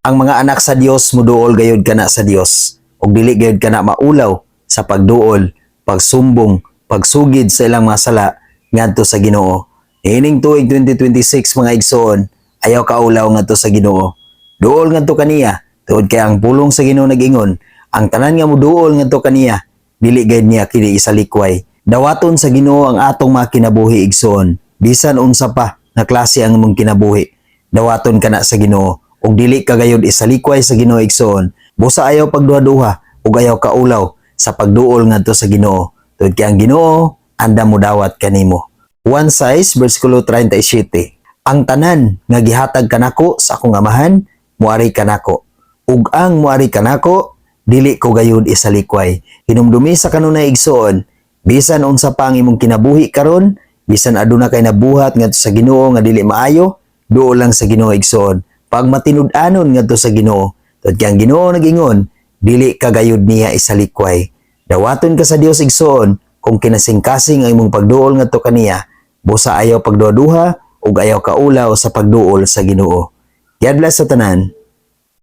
Ang mga anak sa Dios muduol gayud kana sa Dios ug dili gayud kana maulaw sa pagduol, pagsumbong, pagsugid sa ilang mga sala ngadto sa Ginoo. Niining tuig 2026, mga igsoon, ayaw kaulaw ngadto sa Ginoo. Duol ngadto kaniya tungod kay ang pulong sa Ginoo nag-ingon, ang tanan nga muduol ngadto kaniya, dili gayud niya kini isalikway. Dawaton sa Ginoo ang atong mga kinabuhi, igsoon. Bisan unsa pa nga klase ang imong kinabuhi, dawaton kana sa Ginoo ug dili ka gayud isalikway sa Ginoo, igsoon. Busa ayaw pagduha-duha ug ayaw kaulaw sa pagduol ngadto sa Ginoo. Tungod kay ang Ginoo andam modawat kanimo. 1:6 versikulo 37. Ang tanan nga gihatag kanako sa akong Amahan muari kanako. Ug ang muari kanako, dili ko gayud isalikway. Hinumdumi sa kanunay, igsoon, bisan unsa pa ang imong kinabuhi karon, bisan aduna kay nabuhat ngadto sa Ginoo nga dili maayo, duol lang sa Ginoo, igsoon. Pag matinud-anon ngadto sa Ginoo, tungod kay ang Ginoo nagingon, dili ka gayud niya isalikway. Dawaton ka sa Dios, igsoon, kung kinasingkasing ang imong pagduol ngadto kaniya, busa ayaw pagduha-duha ug ayaw kaulaw sa pagduol sa Ginoo. God bless sa tanan.